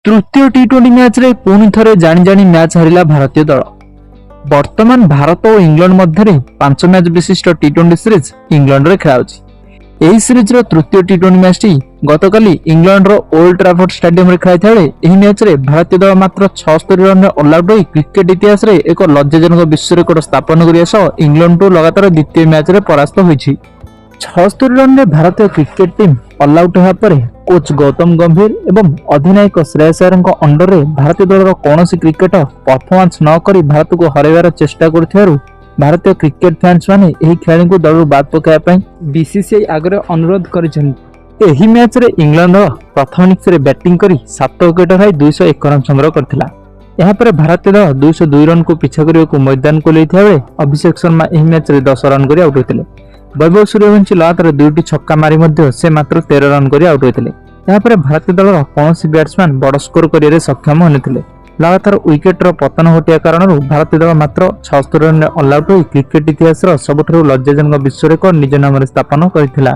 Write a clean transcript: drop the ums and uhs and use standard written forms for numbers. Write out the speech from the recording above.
ତୃତୀୟ ଟି-20 ମ୍ୟାଚ୍ରେ ପୁଣି ଥରେ ଜାଣି ଜାଣି ମ୍ୟାଚ୍ ହାରିଲା ଭାରତୀୟ ଦଳ। ବର୍ତ୍ତମାନ ଭାରତ ଓ ଇଂଲଣ୍ଡ ମଧ୍ୟରେ 5 ମ୍ୟାଚ୍ ବିଶିଷ୍ଟ ଟି-20 ସିରିଜ୍ ଇଂଲଣ୍ଡରେ ଖେଳାଉଛି। ଏହି ସିରିଜ୍ର ତୃତୀୟ ଟି-20 ମ୍ୟାଚ୍ଟି ଗତକାଲି ଇଂଲଣ୍ଡର ଓଲ୍ଡ ଟ୍ରାଫୋର୍ଡ ଷ୍ଟାଡିୟମରେ ଖେଳାଯାଇଥିବା ବେଳେ ଏହି ମ୍ୟାଚ୍ରେ ଭାରତୀୟ ଦଳ ମାତ୍ର 76 ରନରେ ଅଲଆଉଟ୍ ହୋଇ କ୍ରିକେଟ ଇତିହାସରେ ଏକ ଲଜ୍ଜାଜନକ ବିଶ୍ୱ ରେକର୍ଡ ସ୍ଥାପନ କରିବା ସହ ଇଂଲଣ୍ଡଠୁ ଲଗାତାର ଦ୍ୱିତୀୟ ମ୍ୟାଚ୍ରେ ପରାସ୍ତ ହୋଇଛି। 76 ରନରେ ଭାରତୀୟ କ୍ରିକେଟ ଟିମ୍ ଅଲଆଉଟ୍ ହେବା ପରେ କୋଚ୍ ଗୌତମ ଗମ୍ଭୀର ଏବଂ ଅଧିନାୟକ ଶ୍ରେୟସ ଆୟରଙ୍କ ଅଣ୍ଡରରେ ଭାରତୀୟ ଦଳର କୌଣସି କ୍ରିକେଟର ପରଫର୍ମାନ୍ସ ନ କରି ଭାରତକୁ ହରାଇବାର ଚେଷ୍ଟା କରୁଥିବାରୁ ଭାରତୀୟ କ୍ରିକେଟ ଫ୍ୟାନ୍ସ ମାନେ ଏହି ଖେଳାଳିଙ୍କୁ ଦଳରୁ ବାଦ ପକାଇବା ପାଇଁ ବିସିସିଆଇ ଆଗରେ ଅନୁରୋଧ କରିଛନ୍ତି। ଏହି ମ୍ୟାଚ୍ରେ ଇଂଲଣ୍ଡ ଦଳ ପ୍ରଥମ ଇନିଂସରେ ବ୍ୟାଟିଂ କରି 7 ୱିକେଟ ହରାଇ 201 ରନ୍ ସଂଗ୍ରହ କରିଥିଲା। ଏହାପରେ ଭାରତୀୟ ଦଳ 202 ରନ୍କୁ ପିଛା କରିବାକୁ ମଇଦାନକୁ ଓହ୍ଲାଇଥିବା ବେଳେ ଅଭିଷେକ ଶର୍ମା ଏହି ମ୍ୟାଚ୍ରେ 10 ରନ୍ କରି ଆଉଟ୍ ହୋଇଥିଲେ। ବୈଭବ ସୂର୍ଯ୍ୟବଂଶୀ ଲଗାତାର ଦୁଇଟି ଛକ୍କା ମାରି ମଧ୍ୟ ସେ ମାତ୍ର 13 ରନ୍ କରି ଆଉଟ୍ ହୋଇଥିଲେ। ଏହାପରେ ଭାରତୀୟ ଦଳର କୌଣସି ବ୍ୟାଟ୍ସମ୍ୟାନ୍ ବଡ଼ ସ୍କୋର କରିବାରେ ସକ୍ଷମ ହୋଇନଥିଲେ। ଲଗାତାର ୱିକେଟର ପତନ ଘଟିବା କାରଣରୁ ଭାରତୀୟ ଦଳ ମାତ୍ର 76 ରନରେ ଅଲଆଉଟ୍ ହୋଇ କ୍ରିକେଟ ଇତିହାସର ସବୁଠାରୁ ଲଜ୍ଜାଜନକ ବିଶ୍ୱ ରେକର୍ଡ ନିଜ ନାମରେ ସ୍ଥାପନ କରିଥିଲା।